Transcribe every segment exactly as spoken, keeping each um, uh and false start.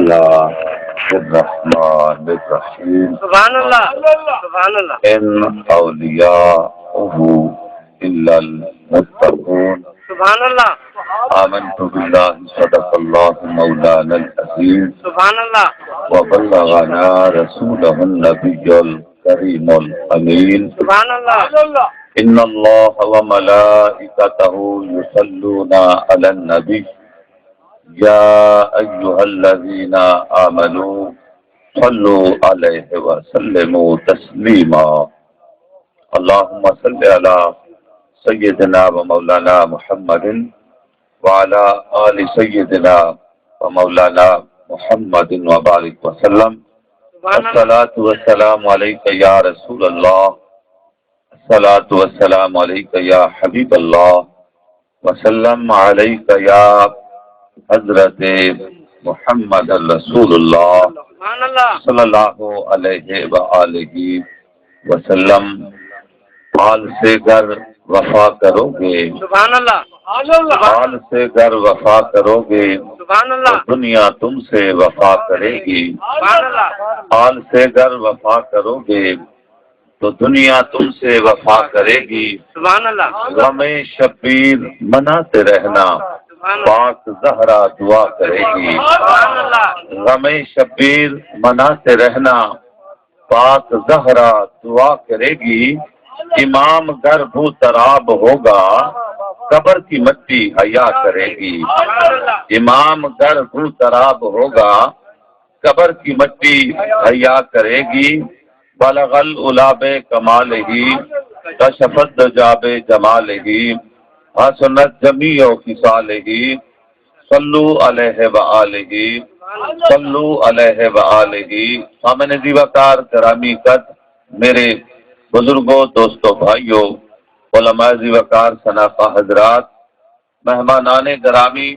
بسم الله الرحمن الرحيم. سبحان الله. سبحان الله. إن أولياؤه إلا المتقون. سبحان الله. آمنت بالله، صدق الله مولانا العظيم. سبحان الله. وبلغنا رسوله النبي الكريم الأمين. سبحان الله. إن الله وملائكته يصلون على النبي، يا أيها الذين آمنوا صلوا عليه وسلموا تسليما. اللهم صل على سيدنا ومولانا محمد وعلى آل سيدنا ومولانا محمد وبارك وسلم. سبحان الله. الصلاة والسلام عليك يا رسول الله، الصلاة والسلام عليك يا حبيب الله، وسلم عليك يا حضرت محمد رسول الله، سبحان الله. صلى الله عليه وآله وسلم. آل سے گر وفا کرو گے۔ سبحان اللہ۔ آل سے گر وفا کرو گے، سبحان اللہ۔ تو دنیا تم سے وفا کرے گی۔ سبحان اللہ۔ آل سے گر وفا کرو گے، تو دنیا تم سے وفا کرے گی۔ سبحان اللہ۔ غم شبیر مناتے رہنا، سبحان اللہ۔ پاک زہرا دعا کرے گی۔ سبحان اللہ۔ غم شبیر مناتے رہنا، پاک زہرا دعا کرے گی۔ امام گر بو تراب ہوگا، قبر کی مٹی حیا کرے گی۔ امام گر بو تراب ہوگا، قبر کی مٹی حیا کرے گی۔ بلغ العلا بے کمال ہی، کشف الدجا بے جمال ہی، حسنت جمیع خصال ہی، صلو علیہ و آلہ، صلو علیہ و آلہ۔ سامعین عزیز وقار، گرامی قد، میرے بزرگوں، دوستوں، بھائیوں، علماء عزیز وقار، سناقہ حضرات، مہمانان گرامی،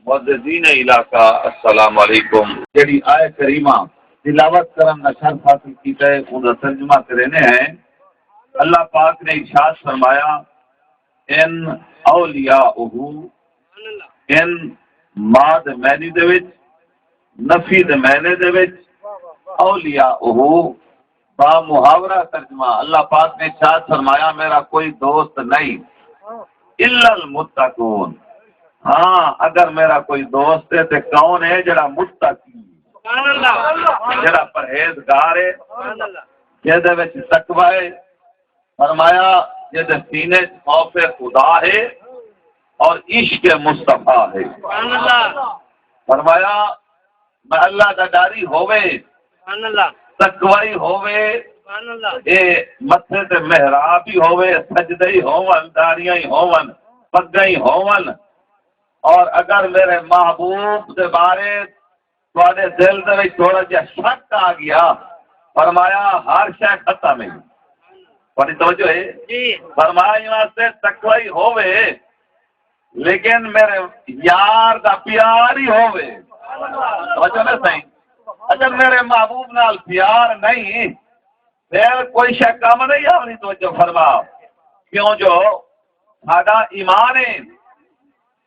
معززین علاقہ، السلام علیکم۔ جڑی آیت کریمہ تلاوت کرن دا شرف حاصل کیتا ہے، اوندا ترجمہ کرینے ہیں۔ اللہ پاک نے ارشاد فرمایا، ان اولیاءہ، ان ما دے معنی دے وچ، نفی دے معنی دے وچ، اولیاءہ، با محاورہ ترجمہ، اللہ پاک نے ارشاد فرمایا، میرا کوئی دوست نہیں، الا المتقون۔ ہاں، اگر میرا کوئی دوست ہے تے کون ہے؟ جڑا متقی، سبحان اللہ۔ جڑا پرہیزگار ہے، سبحان اللہ۔ جس دے وچ تقوی ہے، فرمایا، جس دے سینے وچ خوف خدا ہے اور عشق مصطفیٰ ہے۔ سبحان اللہ۔ فرمایا، میں اللہ دا ڈاری ہووے، سبحان اللہ۔ تقوی ہووے، سبحان اللہ۔ اے متھے تے محراب ہی ہووے، سجدے ہی ہوون، داڑیاں ہی ہوون، پگاں ہی ہوون، اور اگر میرے محبوب دے بارے تہاݙے دل دے وچ تھوڑا جہا شک آ ڳیا، فرمایا، ہر شے ختم ہے۔ تہاݙی توجہ ہے؟ جی۔ فرمایا، ایں واسطے تقوی ہووے، لیکن میرے یار دا پیار ہی ہووے۔ توجہ نہ سائیں؟ اگر میرے محبوب نال پیار نہیں، پھر کوئی شے کم نہیں آوݨی۔ توجہ فرما، کیوں جو ساݙا ایمان ہے،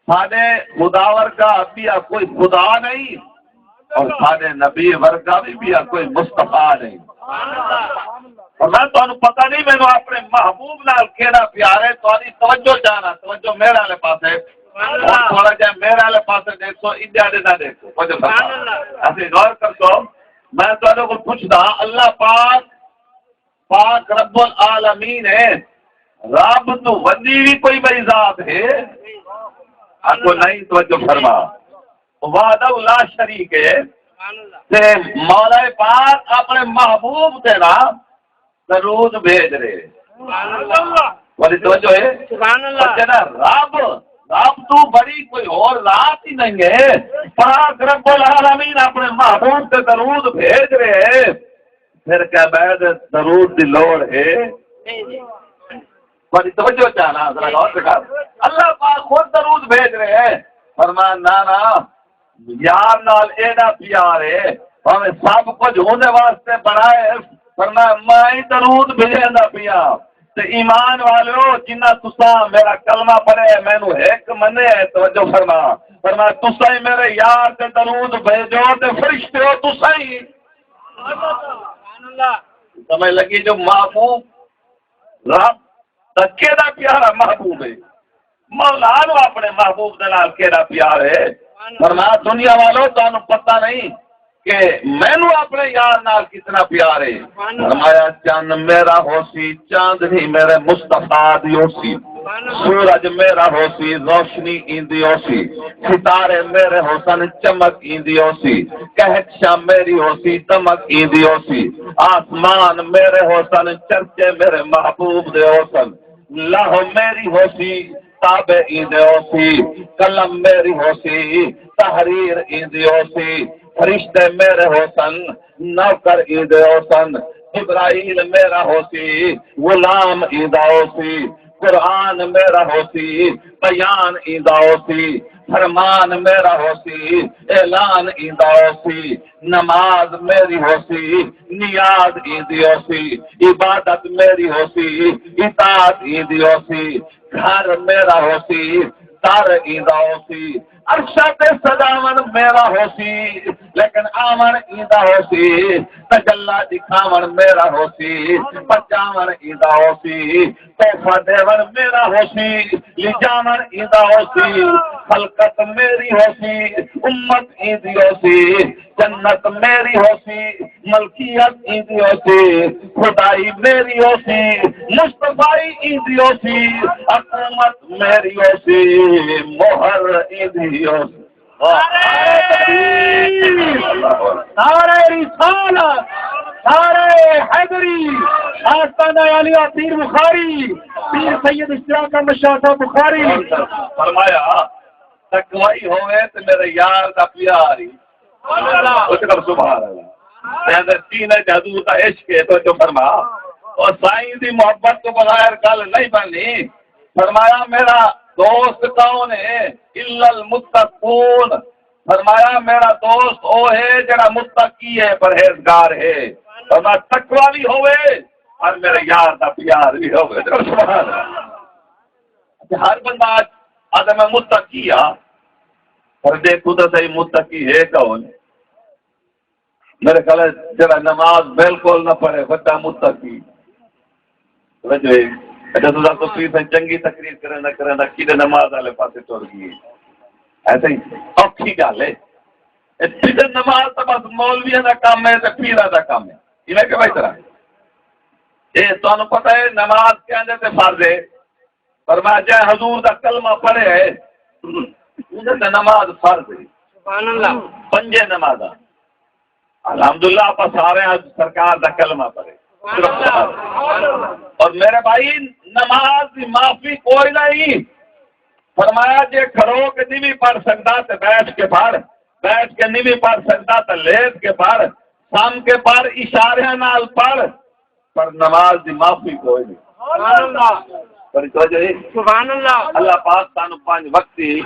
ساݙے خدا ورگا ٻیا کوئی خدا نہیں، اور ساݙے نبی ورگا بھی ٻیا کوئی مصطفیٰ نہیں۔ اور میں تہانوں پتہ نہیں، مینوں اپݨے محبوب نال کیڑا پیار ہے۔ تہاݙی توجہ چاہنا، توجہ میرے والے پاسے۔ ہݨ تھوڑا جہا میرے والے پاسے ݙیکھو، انڈیا دے نہ ݙیکھو۔ توجہ فرما۔ اسی غور کرسو، میں تہاݙے کوں پچھدا، اللہ پاک پاک رب العالمین ہے، رب توں وݙی وی کوئی ٻئی ذات ہے؟ آکھو نہیں، توجہ فرما۔ وحدہ لا شریک ہے۔ تے مولا پاک اپݨے محبوب تے نا درود بھیج رہے۔ وݙی توجہ ہے؟ سبحان اللہ۔ اور جڑا رب، رب توں بڑی کوئی اور ذات ہی نہیں ہے۔ پاک رب العالمین اپݨے محبوب تے درود بھیج رہے۔ پھر کیا بعد درود دی لوڑ ہے؟ نہیں، نہیں۔ تہاݙی توجہ چاہنا، ذرا غور سے کر۔ اللہ پاک خود درود بھیج رہے ہیں۔ فرمایا، نہ، نہ، یار نال ایݙا پیار ہے، بھاویں سب کجھ اوندے واسطے بݨائے، فرمایا، میں ہی درود بھیجیندا پیاں۔ تے ایمان والیو، جنہاں تساں میرا کلمہ پڑھے، مینوں ہک منے، توجہ فرما، فرمایا، تساں ہی میرے یار تے درود بھیجو تے فرشتے ہو تساں ہی۔ سمجھ لگی؟ جو محبوب، رب دا کیݙا پیارا محبوب ہے، مولا نو اپنے محبوب دے نال کیݙا پیار ہے۔ فرمایا، دنیا والو، تانوں پتہ نہیں کہ مینوں اپنے یار نال کتنا پیار ہے۔ فرمایا، چن میرا ہوسی، چاندنی میرے مصطفیٰ دی ہوسی، سورج میرا ہوسی، روشنی ایندی ہوسی، ستارے میرے ہوسن، چمک ایندی ہوسی، کہکشاں میری ہوسی، دمک ایندی ہوسی، آسمان میرے ہوسن، چرچے میرے محبوب دے ہوسن، لوح میری ہوسی، تابع ایندے ہوسی، قلم میری ہوسی، تحریر ایندی ہوسی، فرشتے میرے ہوسن، نوکر ایندے ہوسن، جبرائیل میرا ہوسی، غلام ایندا ہوسی، قرآن میرا ہوسی، بیان ایندا ہوسی، فرمان میرا ہوسی، اعلان ایندا ہوسی، نماز میری ہوسی، نیاز ایندی ہوسی، عبادت میری ہوسی، اطاعت ایندی ہوسی، گھر میرا ہوسی، در ایندا ہوسی، عرشاں تے سجاوݨ میرا ہوسی، لیکن آوݨ ایندا ہوسی، تجلی ݙکھاوݨ میرا ہوسی، پڄاوݨ ایندا ہوسی، تحفہ ݙیوݨ میرا ہوسی، لڄاوݨ ایندا ہوسی، خلقت میری ہوسی، امت ایندی ہوسی، جنت میری ہوسی، ملکیت ایندی ہوسی، خدائی میری ہوسی، مصطفیٰئی ایندی ہوسی، حکومت میری ہوسی، مہر ایندی ہوسی۔ نعرہ تکبیر، نعرہ رسالت، نعرہ حیدری، آستانہ عالیہ پیر بخاری، پیر سید اشتیاق احمد شاہ صاحب بخاری۔ فرمایا، تقوائی ہووے تے میرے یار دا پیار ہی۔ اچ کر سبحان اللہ۔ تے اندر سینے تے حضور دا عشق ہے، توجہ فرما۔ اور سائیں دی محبت تو بغیر گل نہیں بننی۔ فرمایا، میرا دوست کون ہے؟ الا المتقون۔ فرمایا، میرا دوست او ہے جڑا متقی ہے، پرہیزگار ہے۔ فرمایا، تقوی بھی ہووے اور میرے یار دا پیار بھی ہووے۔ سبحان اللہ۔ اچھا، ہر بندہ آکھے میں متقی ہاں، پر ݙیکھو تاں صحیح، متقی ہے کون؟ میرے خیال ہے جڑا نماز بالکل نہ پڑھے، وݙا متقی۔ توجہ ہے۔ اچھا، تساں تو پیر سائیں چنگی تقریر کریندا کریندا کیݙے نماز والے پاسے ٹر ڳئے۔ ایسے ہی اوکھی ڳالھ ہے۔ اے پیر نماز تاں بس مولویاں دا کم ہے تے پیراں دا کم ہے۔ ایویں کہ بھائی طرح اے تانوں پتہ ہے نماز کیندے تے فرض ہے؟ فرمایا، جے حضور دا کلمہ پڑھے ہے، اوندے تے نماز فرض ہے۔ سبحان اللہ۔ پنجے نمازاں۔ الحمدللہ، آپاں سارے اڄ سرکار دا کلمہ پڑھے۔ سبحان اللہ۔ اور میرے بھائی، نماز دی معافی کوئی نہیں۔ فرمایا، جے کھڑو کے نہیں پڑھ سکدا تے بیٹھ کے پڑھ، بیٹھ کے نہیں پڑھ سکدا تے لیٹ کے پڑھ، سم کے پڑھ، اشاریاں نال پڑھ، پر نماز دی معافی کوئی نہیں۔ سبحان اللہ۔ بڑی توجہ ہے۔ سبحان اللہ۔ اللہ پاک سانوں پنج وقتی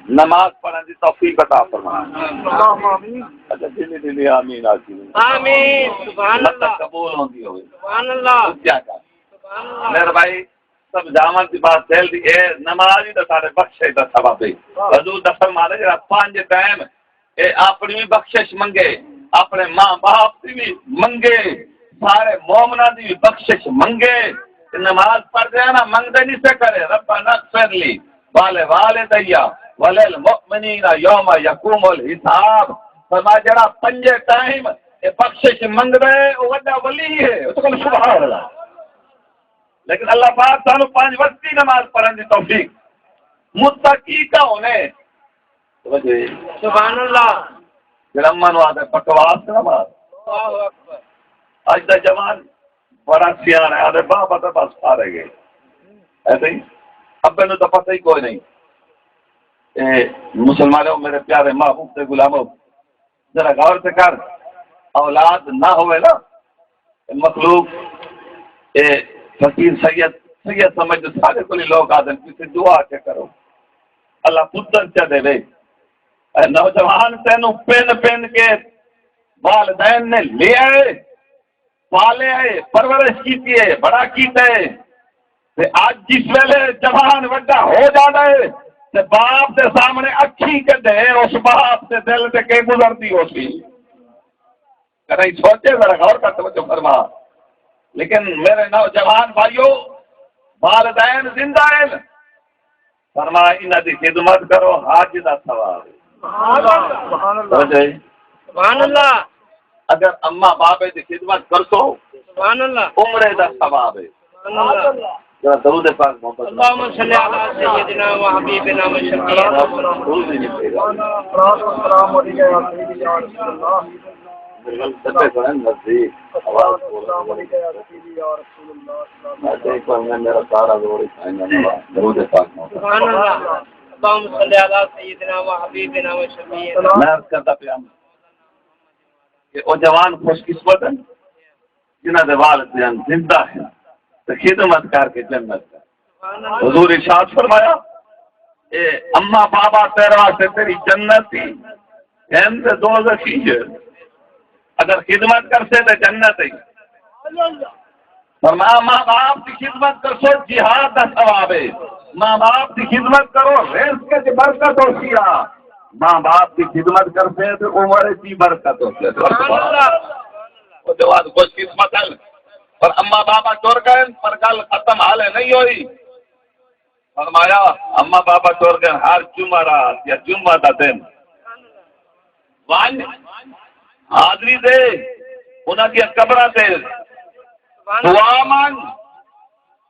نماز پڑھن دی توفیق عطا فرمائے۔ اللہم آمین۔ اچھا، دلی دلی آمین آکھی۔ آمین۔ سبحان اللہ۔ قبول ہوندی ہوئے۔ سبحان اللہ۔ کیا کر؟ سبحان اللہ۔ میرے بھائی، سمجھاوݨ دی بات دل دی، اے نماز ہی تاں سارے بخشش دا سبب ہے۔ حضور دا فرمان ہے، جڑا پنج ٹائم اے اپݨی وی بخشش منگے، اپݨے ماں باپ دی وی منگے، سارے مومناں دی وی بخشش منگے۔ تے نماز پڑھدے نا منگدے نہیں سے کرے، ربنا اغفر لی ولوالدی وللمؤمنین یوم یقوم الحساب۔ فرمایا، جڑا پنجے ٹائم اے بخشش منگدا ہے، او وݙا ولی ہے۔ اس کو سبحان اللہ۔ لیکن اللہ پاک سانوں پنج وقتی نماز پڑھن دی توفیق۔ متقی کون ہے؟ توجہ ہے۔ سبحان اللہ۔ جڑا من وعدہ بکواس نہ مار۔ اللہ اکبر۔ اڄ دا جوان بڑا سیاݨا ہے، آدھے بابا تے بس فارغ ہے۔ ایسے ہی ابے نوں تاں پتہ ہی کوئی نہیں۔ اے مسلمانوں، میرے پیارے محبوب تے غلاموں، ذرا غور تے کر، اولاد نہ ہوئے نا، مخلوق، اے فقیر سید، سید سمجھ سارے کول لوگ آدن، کسی دعا کے کرو، اللہ پتر چا دے۔ اے نوجوان، تینوں پن پن کے والدین نے لے آئے، پالے آئے، پرورش کیتی ہے، بڑا کیتا ہے۔ تے اڄ جس ویلے جوان وݙا ہو جاندا ہے، تے باپ دے سامنے اکھیں کڈھے، اس باپ دے دل تے کے گزردی ہوسی؟ کدی سوچے؟ ذرا غور کر توجہ فرما۔ لیکن میرے نوجوان بھائیو، والدین زندہ ہیں، فرمایا انہاں دی خدمت کرو، حج دا ثواب ہے۔ سبحان اللہ، سبحان اللہ۔ سمجھ آئی؟ سبحان اللہ۔ اگر اماں بابے دی خدمت کرسو، سبحان اللہ۔ عمرے دا ثواب ہے۔ سبحان اللہ۔ ذرا درود پاک محمد۔ اللهم صل على سيدنا وحبيبنا وشفيعنا محمد۔ درود ہی نہیں پڑھے گا۔ الصلاة والسلام عليك يا سيدي يا رسول الله۔ میرے ول سبے سنے نزدیک آواز بولو۔ السلام علیکم یا رسول اللہ، یا رسول اللہ، السلام میں تو ایک بار میں میرا سارا زور ہی کھائیں گا، درود پاک میں۔ سبحان اللہ۔ اللهم صل على سيدنا وحبيبنا وشفيعنا۔ میں عرض کرتا پیا کہ او جوان خوش قسمت ہیں جنہاں دے والدین زندہ ہیں تے خدمت کر کے جنت۔ حضور ارشاد فرمایا، اے اماں بابا تیرے واسطے تیری جنت ہی، ہن تے دوزخ ہی ہے۔ اگر خدمت کرسے تے جنت ہی۔ فرمایا، ماں باپ دی خدمت کرسو، جہاد دا ثواب ہے۔ ماں باپ دی خدمت کرو، رزق وچ برکت ہوسی آ۔ ماں باپ دی خدمت کرسے تے عمر وچ ہی برکت ہوسی۔ سبحان اللہ۔ او جوان خوش قسمت ہیں، پر اماں بابا ٹر گئے، پر گل ختم حالے نہیں ہوئی۔ فرمایا، اماں بابا ٹر گئے، ہر جمعہ رات یا جمعہ دا دن ونج حاضری دے، انہاں دیاں قبراں تے دعا منگ،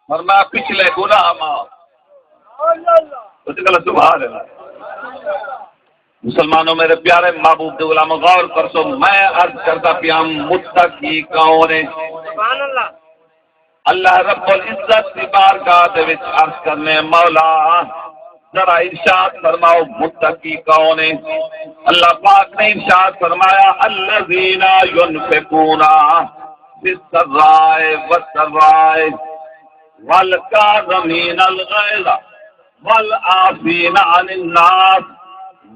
فرمایا پچھلے گناہ معاف۔ سبحان اللہ۔ مسلمانوں، میرے پیارے محبوب دے غلاموں، غور کرسو، میں عرض کردا پیاں، متقی کون ہے؟ سبحان اللہ۔ اللہ رب العزت دی بارگاہ دے وچ عرض کرنے، مولا، ذرا ارشاد فرماؤ، متقی کون ہے؟ اللہ پاک نے ارشاد فرمایا، الذین ينفقون في السراء والضراء والكاظمين الغيظ والعافين عن الناس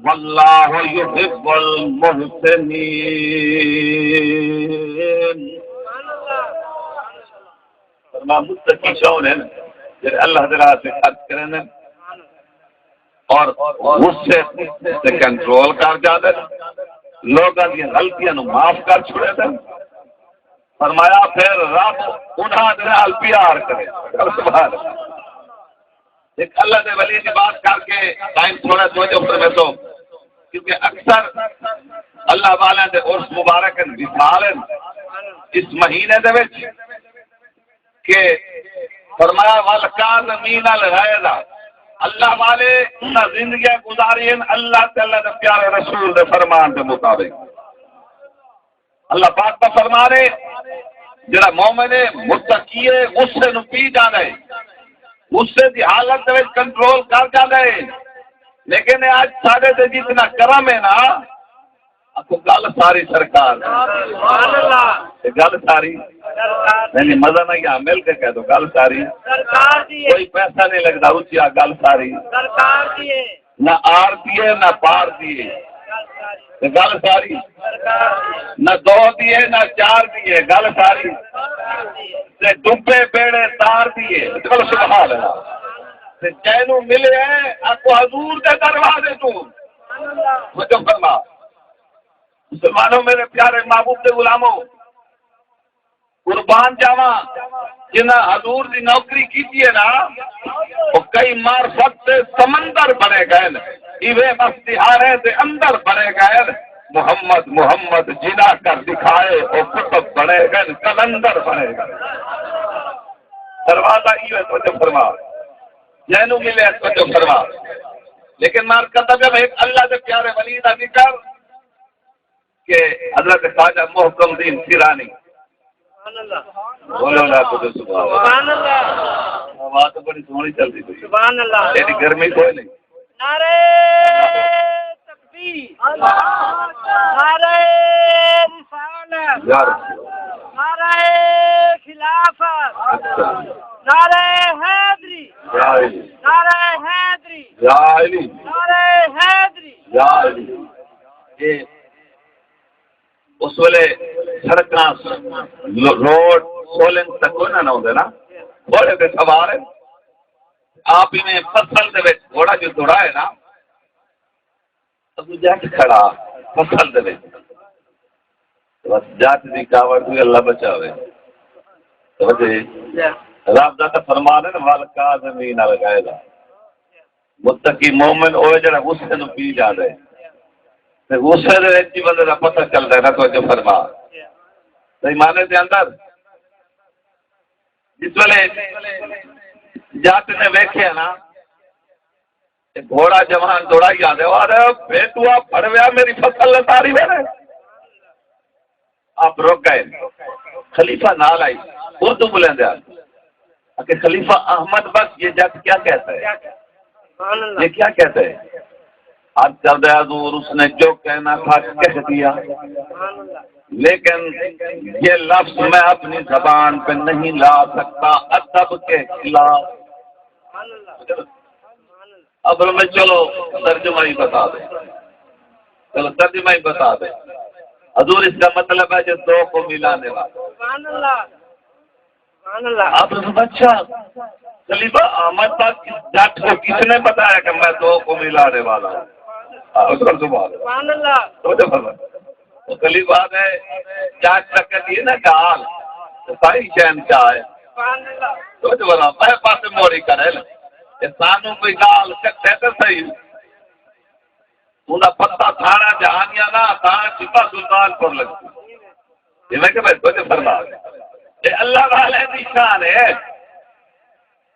والله يحب المحسنين۔ فرمایا، متقی کون ہیں؟ جڑے اللہ دے راہ تے خرچ کریں اور غصے تے کنٹرول کر جاندے، لوگاں دی غلطیاں نو معاف کر چھوڑے۔ فرمایا، پھر رب انہاں دے نال پیار کرے۔ سبحان اللہ۔ ایک اللہ دے ولی دی بات کر کے ٹائم تھوڑا توجہ فرمیسو، کیونکہ اکثر اللہ والیاں دے عرس مبارک ہیں، وصال ہیں اس مہینے دے وچ، کہ فرمایا، والکاظمین الغیظ، اللہ والے انہاں زندگیاں گزاری ہیں اللہ تے اللہ دے پیارے رسول دے فرمان دے مطابق۔ اللہ پاک دا فرمان ہے، جڑا مومن ہے، متقی ہے، غصے نوں پی جاندا ہے، غصے دی حالت دے وچ کنٹرول کر جاندا ہے۔ لیکن اے اج ساڈے تے جتنا کرم ہے نا، اکو گل ساری سرکار دی۔ سبحان اللہ۔ تے گل ساری۔ سرکار دی۔ نہیں، نہیں، مزہ نہ آیا، مل کے کہہ دو، گل ساری۔ سرکار دی ہے۔ کوئی پیسہ نہیں لگدا، اچیا گل ساری۔ سرکار دی ہے۔ نہ آر دی ہے، نہ پار دی ہے۔ تے گل ساری۔ نہ دو دی ہے، نہ چار دی ہے، گل ساری۔ تے ڈبے بیڑے تار دی ہے۔ تے بولو سبحان اللہ۔ تے جینوں ملے ہیں، اکو حضور دے دروازے توں۔ توجہ فرما۔ مسلمانوں، میرے پیارے محبوب دے غلاموں، قربان جاواں، جنہاں حضور دی نوکری کیتی ہے نا، وہ کئی معرفت دے سمندر بنے گئے، ایویں مستہارے دے اندر بنے گئے۔ محمد، محمد جنہاں کر دکھائے، وہ قطب بنے گئے، قلندر بنے گئے۔ دروازہ ایویں توجہ فرما، جینوں ملے توجہ فرما۔ لیکن میں عرض کرتا پیا، ایک اللہ دے پیارے ولی دا ذکر، کہ حضرت خواجہ محکم الدین سیرانی۔ سبحان اللہ۔ بولو نا کچھ سبحان اللہ۔ سبحان اللہ۔ آواز تو بڑی سوہݨی چلدی پئی۔ سبحان اللہ۔ ایݙی گرمی کوئی نہیں۔ نعرہ تکبیر۔ اللہ اکبر۔ نعرہ رسالت۔ یا رسول۔ نعرہ خلافت۔ اچھا۔ نعرہ حیدری۔ یا علی۔ نعرہ حیدری۔ یا علی۔ نعرہ حیدری۔ یا علی۔ اے اس ویلے سڑکاں، لو-، روڈ، سولنگ تک کوئی نہ، نہ ہوندے نا، گھوڑے تے سوار ہیں۔ آپ ایویں فصل دے وچ گھوڑا جو دوڑائے نا، اڳوں جٹ کھڑا فصل دے وچ۔ بس جٹ دی کاوڑ توں اللہ بچاوے۔ توجہ ہے؟ رب دا تاں فرمان ہے نا، "والکاظمین الغیظ۔" متقی مومن اوہ جڑا غصے نوں پی جاندا ہے۔ تے غصے دے وچ ہی بندے دا پتہ چلدا ہے نا، توجہ فرما۔ تے ایمان دے اندر جس ویلے جٹ نے ویکھیا نا، تے گھوڑا جوان دوڑائی آندے، "او ارے بیٹوا، پھڑویا، میری فصل لتاڑی ویلے۔" آپ رک ڳئے۔ خلیفہ نال آئی، اردو ٻولیندے ہن کہ "خلیفہ احمد بخش، یہ جٹ کیا کہتا ہے؟ یہ کیا کہتا ہے؟" عرض کردے، "حضور، اس نے جو کہنا تھا، کہہ دیا، لیکن یہ لفظ میں اپنی زبان پہ نہیں لا سکتا، ادب کے خلاف۔" اب میں، چلو، ترجمہ ہی بتا دیں۔ چلو، ترجمہ ہی بتا دیں۔ حضور، اس کا مطلب ہے جو دو کو ملانے والا۔ سبحان اللہ۔ سبحان اللہ۔ آپ نے سوچا، اچھا، خلیفہ احمد بخش، اس جٹ کو کس نے بتایا کہ میں دو کو ملانے والا ہوں؟ ہاں، اس پر زبان۔ سبحان اللہ۔ تو جو فرمایا۔ تو خلیفہ نے جٹ تک دی نا گال، تو سائیں شہنشاہ ہے۔ سبحان اللہ۔ تو جو فرمایا، میں پاسے موڑی کرے نا۔ کہ سانوں کوئی گال کٹے تے صحیح۔ انہاں پتہ تھاݨا جہانیاں نا، تاں ٹھپا سلطان پور لڳسی۔ جیویں کہ میں کجھ فرما ݙے۔ اے اللہ والے دی شان ہے۔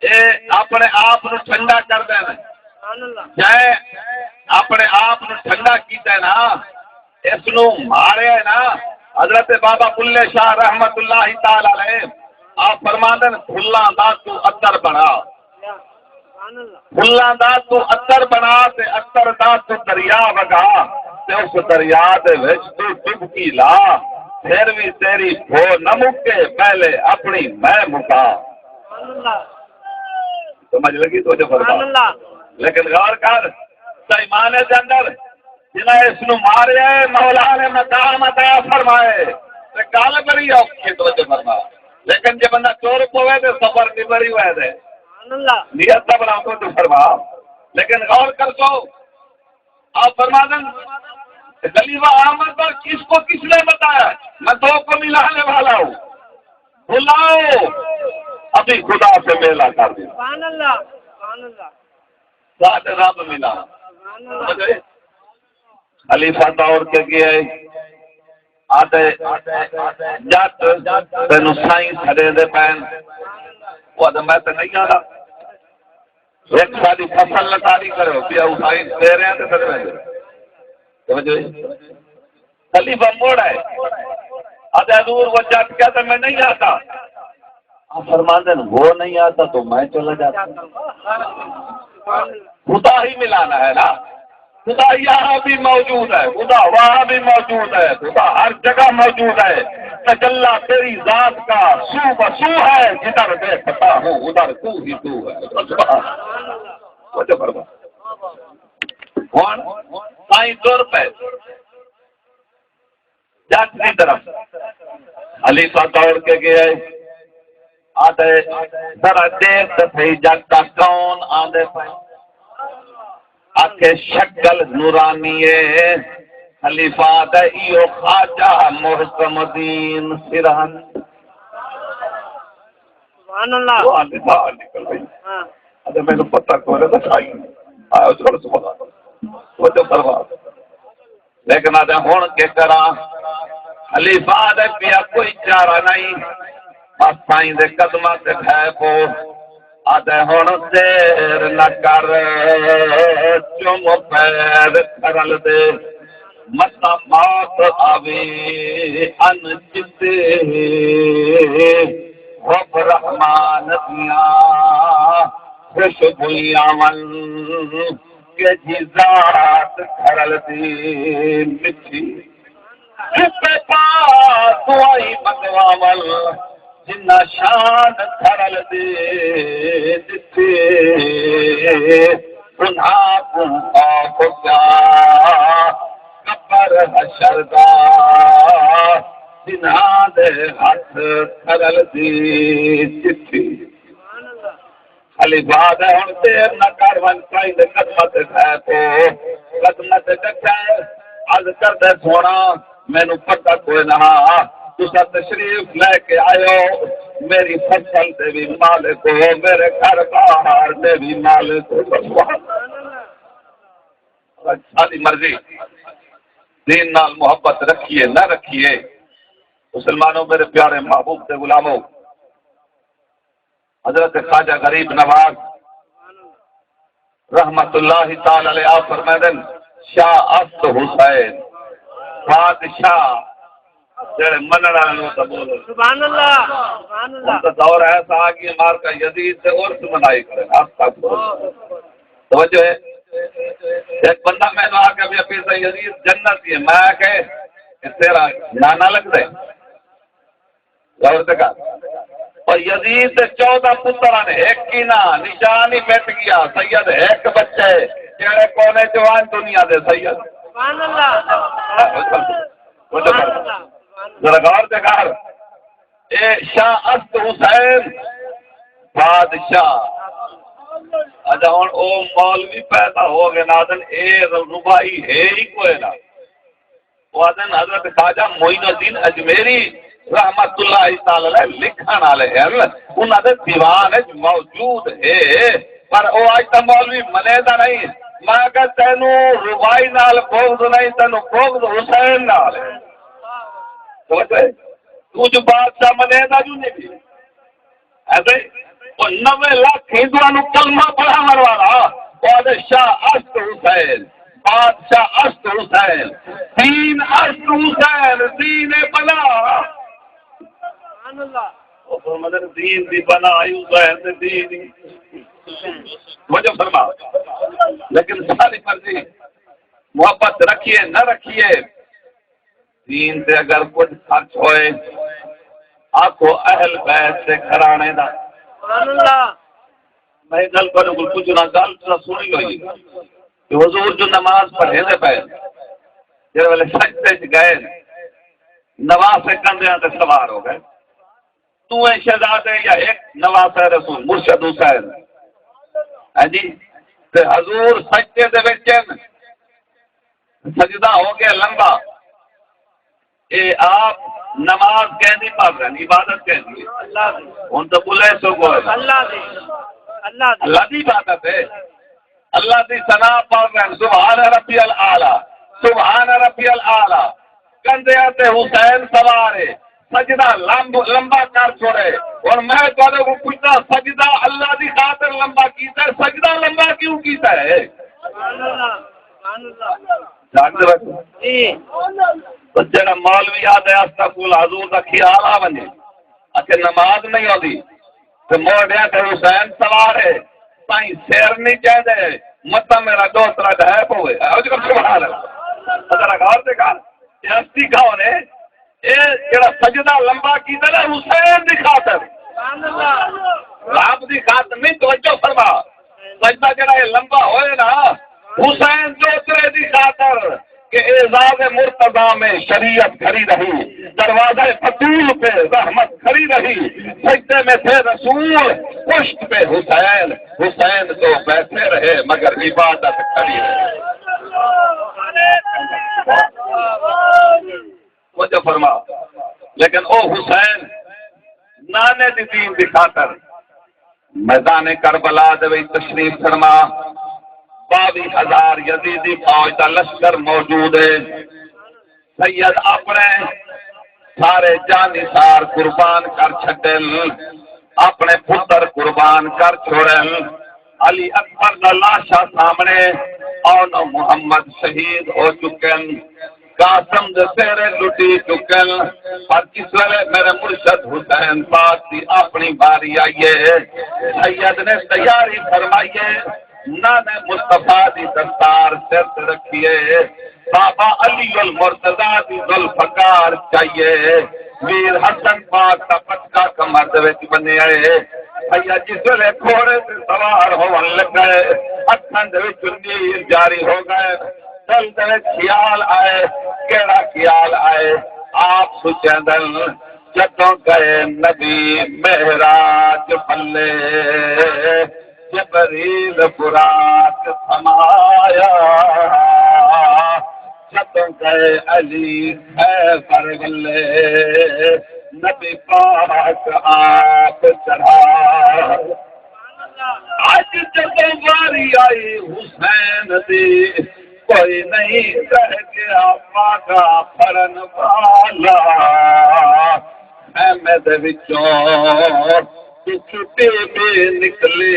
اے اپݨے آپ نوں ٹھنڈا کر ݙین۔ جئیں اپݨے آپ نوں ٹھنڈا کیتا ہے نا، اس نوں ماریا ہے نا، حضرت بابا بلے شاہ رحمت اللہ تعالی علیہ آپ فرماندن، "پھلاں دا توں عطر بݨا۔" پھلاں دا توں عطر بݨا تے عطر دا توں دریا وڳا، تے اس دریا دے وچ توں ڈبکی لا، پھر وی تیری بھو نہ مکے، پہلے اپݨی میں مکا۔ سمجھ لڳی؟ توجہ فرما۔ لیکن غور کر، سائیں، ایمان دے اندر جنہاں اس نوں ماریا ہے، مولا نے مقام عطا فرمائے۔ تے گل بڑی اوکھی ہے، توجہ فرما۔ لیکن جے بندہ ٹر پوے تے صبر نبڑی ہوئے دے۔ سبحان اللہ۔ نیت دا بڑا، توجہ فرما۔ لیکن غور کر سو، آپ فرما دیں، خلیفہ احمد بخش، اس کو کس نے بتایا؟ میں دو کو ملانے والا ہوں۔ بلاؤ، ابھی خدا سے میلہ کر دیں۔ سبحان اللہ، سبحان اللہ۔ ساݙے رب ملا۔ سبحان اللہ۔ سمجھ آئی؟ خلیفہ دوڑ کے ڳیا ہے۔ آہدے، "جٹ، تینوں سائیں سݙیندے پئن۔" او آہدا، "میں تے نہیں آندا۔ ہک ساݙی فصل لتاڑی کرو، ٻیا او سائیں تیرے تے سݙ ویندے۔" توجہ ہے؟ خلیفہ مڑ آئے۔ آہدے، "حضور، وہ جٹ کہتا میں نہیں آتا۔" آپ فرماندے ہیں، "وہ نہیں آتا تو میں چلا جاتا۔" خدا ہی ملانا ہے نا، خدا یہاں بھی موجود ہے، خدا وہاں بھی موجود ہے، خدا ہر جگہ موجود ہے۔ تجلی تیری ذات کا سو بہ سو ہے، جدھر دیکھتا ہوں ادھر تو ہی تو ہے۔ سبحان اللہ۔ توجہ فرما۔ ہݨ سائیں ٹر پئے جٹ دی طرف۔ خلیفہ دوڑ کے ڳیا ہے۔ آہدے، "ذرا ݙیکھ تے سہی جٹ، کون آندے پئے؟" آکھے، "شکل نورانی ہے۔" خلیفہ آہدے، "ایہو خواجہ محکم الدین سرہند۔" سبحان اللہ۔ وہ آندے باہر نکل پئی۔ ہاں۔ آہدے، "مینوں پتہ کوئی نہ، سائیں۔" آیا، چلو، سبحان اللہ۔ توجہ فرما۔ لیکن آہدے، "ہݨ کے کراں؟" خلیفہ آہدے، "پیا کوئی چارہ نہیں، بس سائیں دے قدماں تے ڈھے پو۔" آہدے، "ہݨ دیر نہ کر، چم پیر کھرل دے، متاں موت آوی ان چتے، حب رحمان دیاں خوشبویاں ون۔" کیجھی ذات گھرل دی مٹھی، چپے پا دعائیں منگواول، جنہاں شان گھرل دی ݙتی۔ انہاں کوں خوف کیا قبر حشر دا، جنہاں دے ہتھ گھرل دی چٹھی۔ سبحان اللہ۔ خلیفہ آہدا ہے، ہݨ دیر نہ کر، ونڄ سائیں دے قدماں تے ٹھہر پو۔ قدماں تے ݙٹھا ہے، عرض کردے، سوہݨا، مینوں پتہ کوئے نہ ہا، تساں تشریف لے کے آئے ہو، میری فصل دے وی مالک ہو، میرے گھر بار دے وی مالک ہو۔ سبحان اللہ۔ ساݙی مرضی، دین نال محبت رکھیے نہ رکھیے، مسلمانوں، میرے پیارے محبوب دے غلاموں، حضرت خواجہ غریب نواز رحمت اللہ تعالی علیہ آپ فرمیندن، شاہ است حسین، بادشاہ جڑے منن والے نوں تاں بولو۔ سبحان اللہ، سبحان اللہ۔ ہݨ تاں دور ایسا آ ڳیا، مارکا یزید تے عرس منائی کھڑے۔ استغفر اللہ۔ توجہ ہے؟ ایک بندہ مینوں آکھیا، بھئی، اپی تاں یزید جنتی ہے۔ میں آکھیا، اے تیرا نانا لڳدا ہے؟ غور تے کر۔ اور یزید دے چودہ پتر ہن، ہک ہی نہ، نشان ہی مٹ ڳیا۔ سید ہک بچے، جیڑھے کونے جوان دنیا دے سید۔ سبحان اللہ۔ توجہ کر۔ سبحان اللہ۔ ذرا غور تے کر۔ اے شاہ است حسین بادشاہ۔ اچھا، ہݨ او مولوی پیدا ہو ڳئے نادن، اے رباعی ہے ہی کوئے نہ۔ او آہدن حضرت خواجہ معین الدین اجمیری رحمت اللہ تعالی علیہ لکھݨ والے ہن، انہاں دے دیوان وچ موجود ہے، پر او اڄ تاں مولوی منیندا نہیں۔ میں کہا، تینوں رباعی نال بغض نہیں، تینوں بغض حسین نال ہے۔ سمجھ پئے؟ توں جو بادشاہ منیندا جو نہیں۔ ایسے او نوے لکھ ہندوؤں نوں کلمہ پڑھاوݨ والا، او آہدے، شاہ است حسین، بادشاہ است حسین، دین است حسین، دین بنا۔ سبحان اللہ۔ او فرماندے، دین دی بنا آئی حسین دے دین ہی۔ توجہ فرما۔ لیکن ساری مرضی، محبت رکھیے نہ رکھیے، دین تے اگر کجھ خرچ ہوئے، آکھو اہل بیت دے گھرانے دا۔ سبحان اللہ۔ میں ہک ڳل تہاݙے کول پچھݨا، ڳل تساں سݨی ہوئی ہے کہ حضور جو نماز پڑھیندے پئے، جیڑھے ویلے سجدے وچ ڳئے، نواسے کندھیاں تے سوار ہو ڳئے۔ ݙوہیں شہزادے یا ہک نواسہ رسول مرشد حسین، ہاں جی، تے حضور سجدے دے وچ ہن، سجدہ ہو ڳیا لمبا۔ اے آپ نماز کیندی پڑھ رہے ہن، عبادت کیندی ہے؟ اللہ دی۔ ہݨ تاں ٻلے سو ڳئے۔ اللہ دی۔ اللہ دی۔ اللہ دی عبادت ہے۔ اللہ دی ثنا پڑھ رہے ہن، سبحان ربی الاعلی، سبحان ربی الاعلی۔ کندھیاں تے حسین سوار ہے، سجدہ لمب-، لمبا کر چھوڑے۔ ہݨ میں تہاݙے کوں پچھدا، سجدہ اللہ دی خاطر لمبا کیتا ہے، سجدہ لمبا کیوں کیتا ہے؟ سبحان اللہ، سبحان اللہ۔ جاڳدے ویسو؟ جی۔ تے جیڑھا مولوی آہدے استغفر اللہ، حضور دا خیال آ ونڄے، اکھے نماز نہیں ہوندی، تے موڈھیاں تے حسین سوار ہے، تائیں سر نہیں چیندے، متاں میرا دوست را ڈھہہ پوے۔ او جی، سبحان اللہ۔ ذرا غور تے کر، اے ہستی کون ہے؟ اے جیڑھا سجدہ لمبا کیتا نا حسین دی خاطر۔ سبحان اللہ۔ رب دی خاطر نہیں، توجہ فرما۔ سجدہ جیڑھا اے لمبا ہوئے نا، حسین دوترے دی خاطر کہ اعزاز مرتضی میں شریعت کھڑی رہی، دروازہ بتول پہ رحمت کھڑی رہی، سجدے میں تھے رسول، پشت پہ حسین، حسین تو بیٹھے رہے مگر عبادت کھڑی رہی۔ توجہ فرما۔ لیکن او حسین نانے دی دین دی خاطر میدان کربلا دے وچ تشریف فرما، ٻاویہہ ہزار یزیدی فوج دا لشکر موجود ہے۔ سید اپݨے سارے جانثار قربان کر چھڈن، اپݨے پتر قربان کر چھوڑن۔ علی اکبر دا لاشا سامݨے، اون محمد شہید ہو چکن، قاسم دے سہرے لٹی چکن، پر جس ویلے میرے مرشد حسین پاک دی اپݨی باری آئی ہے، سید نے تیاری فرمائی ہے، نانے مصطفیٰ دی دستار سر تے رکھی ہے، بابا علی المرتضیٰ دی ذوالفقار چائی ہے، میر حسن پاک دا پٹکا کمر دے وچ بنیا ہے۔ سید جس ویلے گھوڑے تے سوار ہووݨ لڳے، اکھاں دے وچ نیر جاری ہو ڳئے۔ دل دے وچ خیال آئے، کیڑھا خیال آئے؟ آپ سوچیندن، جݙوں ڳئے نبی معراج پلے، جبریل براق سمایا۔ جدوں گئے علی خیبر ولے، نبی پاک آپ چڑھا۔ اڄ جدوں واری آئی حسین دی، کوئی نہیں رہ ڳیا وعدہ پڑھن والا۔ خیمے دے وچوں ݙکھ بے بے نکلی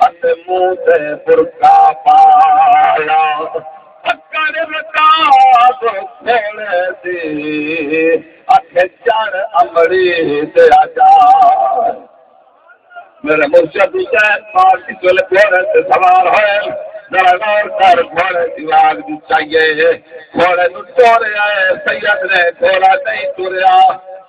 اتے منہ تے برقع پایا۔ پکڑ رکاب گھوڑے دی، آکھے چڑھ امڑی تے آ جا۔ میرے مرشد حسین پاک جس ویلے گھوڑے تے سوار ہوئے، ذرا غور کر، گھوڑے دی واگ دی چاہیے۔ گھوڑے نوں ٹوریا ہے سید نے، گھوڑا نہیں ٹریا۔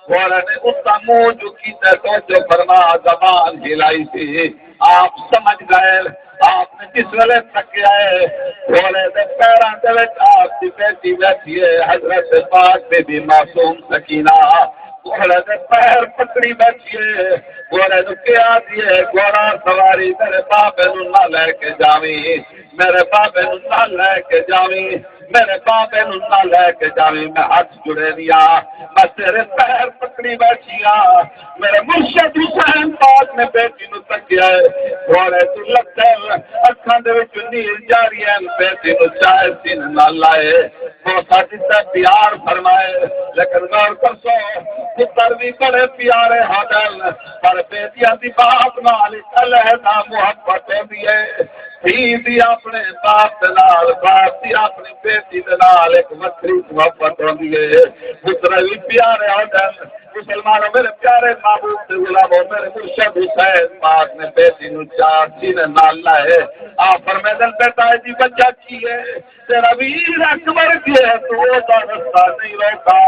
گھوڑے نے اتاں منہ جو کیتے، توجہ فرما، زبان ہلائی سی۔ آپ سمجھ گئے۔ آپ نے جس ویلے تکیا ہے، گھوڑے دے پیراں دے وچ آپ دی بیٹی بیٹھی ہے، حضرت پاک بی بی معصوم سکینہ۔ گھوڑے دے پیر پکڑی بیٹھی ہے۔ گھوڑے نوں کیا دیے، گھوڑا سواری میرے بابے نوں نہ لے کے جاویں، میرے بابے نوں نہ لے کے جاویں، میرے بابے نوں نہ لے کے جاویں۔ میں ہتھ جڑے دیا، میں تیرے پیر پکڑی بیٹھی ہاں۔ میرے مرشد حسین پاک نے بیٹی نوں تکیا ہے، گھوڑے توں لتھے، اکھاں دے وچ نیل جاری ہیں، بیٹی نوں چائے سینے نال لائے، بوسہ ݙتا، پیار فرمائے۔ لیکن غور کرسو، پتر وی بڑے پیارے ہوندن، پر بیٹیاں دی باپ نال علیحدہ محبت ہوندی ہے۔ دھی دی اپݨے باپ دے نال، باپ دی اپݨی بیٹی دے نال ہک وکھری محبت ہوندی ہے۔ پتر وی پیارے ہوندن۔ مسلمانوں، میرے پیارے محبوب دے غلاموں، میرے مرشد حسین پاک نے بیٹی نوں چار سینے نال لائے۔ آپ فرمیندن، بیٹا، ایندی وجہ کی ہے؟ تیرا ویر اکبر ڳئے، توں اودا رستہ نہیں روکا،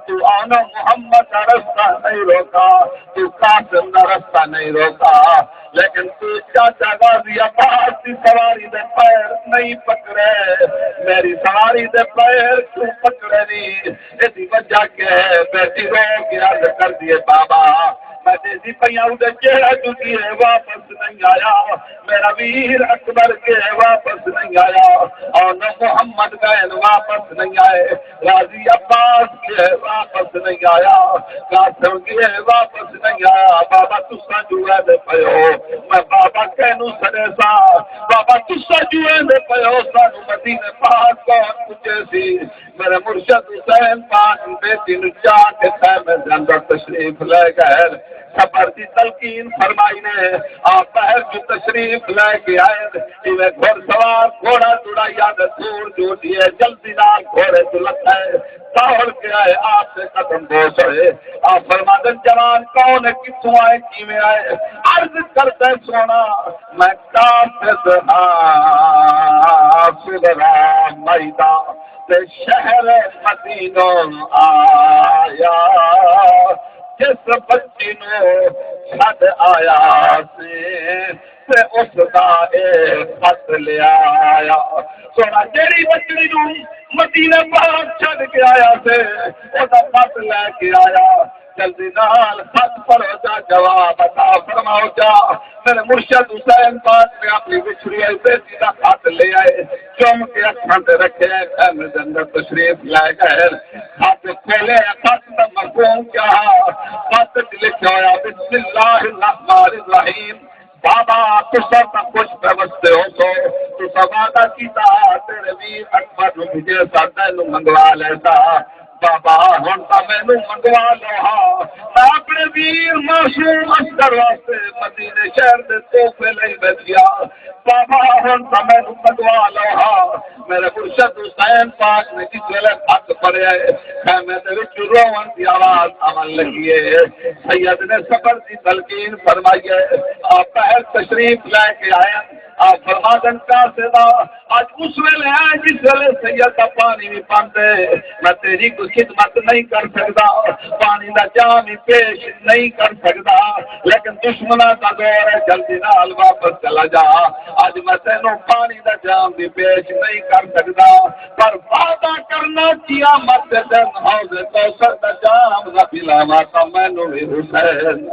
توں آنا محمد دا رستہ نہیں روکا، توں قاسم دا رستہ نہیں روکا، لیکن توں چاچا غازی عباس دی سواری دے پیر نہیں پکڑے، میری سواری دے پیر کیوں پکڑے نہیں؟ ایندی وجہ کیا ہے؟ بیٹی رو کے عرض کردی ہے، بابا، میں ݙیہدی پئی ہاں، اوندے جیڑھا جو ݙیہے واپس نہیں آیا، میرا ویر اکبر ڳئے واپس نہیں آیا، اور نہ محمد ڳئے واپس نہیں آئے، غازی عباس ڳئے واپس نہیں آیا، قاسم ڳئے واپس نہیں آیا۔ بابا تساں جو ویندے پئے ہو، میں بابا کینوں سݙیساں؟ بابا تساں جو ویندے پئے ہو، سانوں مدینے پاک کون پڄیسی؟ میرے مرشد حسین پاک بیٹی نوں چا کے خیمے دے اندر تشریف لے ڳئے۔ صبر دی تلقین فرمائی نے۔ آپ باہر جو تشریف لے کے آئے، جیویں گھڑ سوار گھوڑا دوڑائی آندے، دور جو ݙیہے، جلدی نال گھوڑے توں لتھے، دوڑ کے آئے، آپ دے قدم بوس ہوئے۔ آپ فرماندن، جوان کون ہے، کتھوں آئے، کیویں آئے؟ عرض کردے، سوہݨا، میں قاصد ہاں، سغرا میدان تے شہر مدینوں آیا، جس بچی نوں چھڈ آیا سی تے اس دا اے خط لے آیا۔ سوہݨا، جیڑھی بچڑی نوں مدینے پاک چھڈ کے آیا سی، او دا خط لے کے آیا۔ جلدی نال خط پڑھو جا، جواب عطا فرماؤ جا۔ میرے مرشد حسین پاک نے اپݨی وچھڑی ہوئی بیٹی دا خط لے آئے، چم کے اکھاں تے رکھے، خیمے دے اندر تشریف لے ڳئے۔ خط کھولے، خط دا مفہوم کیا ہا؟ خط وچ لکھیا ہویا، بسم اللہ الرحمن الرحیم۔ بابا، تساں تاں خوش پئے وسدے ہوسو، تساں وعدہ کیتا ہا تیرے ویر اکبر نوں بھیجیساں، تینوں منگوا لیساں۔ بابا، ہݨ تاں مینوں منگوا لو ہا، میں اپݨے ویر معصوم اصغر واسطے مدینے شہر دے تحفے لئی بیٹھی ہاں۔ بابا، ہݨ تاں مینوں منگوا لو ہا۔ میرے مرشد حسین پاک نے جس ویلے خط پڑھیا ہے، خیمے دے وچ رووݨ دی آواز آوݨ لڳی ہے۔ سید نے صبر دی تلقین فرمائی ہے۔ آپ باہر تشریف لے کے آئے۔ آپ فرماندن، قاصدا، اڄ اس ویلے ہے جس ویلے سید دا پاݨی وی بند ہے۔ میں تیری کوئی خدمت نہیں کر سڳدا، پاݨی دا جام وی پیش نہیں کر سڳدا، لیکن دشمناں دا دور ہے، جلدی نال واپس چلا جا۔ اڄ میں تینوں پاݨی دا جام وی پیش نہیں کر سڳدا، پر وعدہ کرنا، قیامت دے دن حوض کوثر دا جام نہ پلاواں تاں مینوں وی حسین